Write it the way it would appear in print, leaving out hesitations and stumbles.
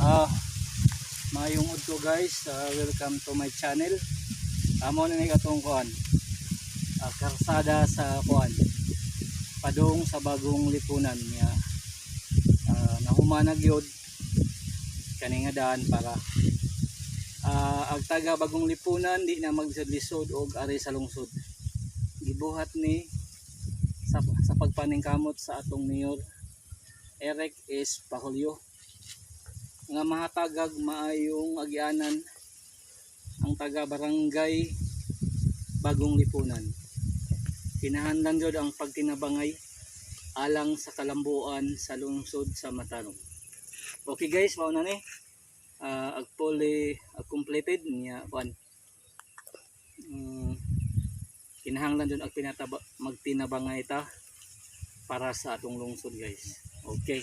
Maayong udto, guys. Welcome to my channel. Amo na ni atong kuan. Karsada sa kuan. Padung sa Bagong Lipunan niya. Nahuman na gyud kani nga daan para ang taga Bagong Lipunan di na maglisod og ari sa lungsod. Gibuhat ni sa pagpaningkamot sa atong Mayor Eric S. Pahulyo nga mahatagag maayong agianan ang taga Barangay Bagong Lipunan. Kinahanglan jud ang pagtinabangay alang sa kalambuan sa lungsod sa Matalom. Okay guys, mao na ni. Ag fully completed niya kuan. Kinahanglan jud ang magtinabangay ta para sa atong lungsod, guys. Okay.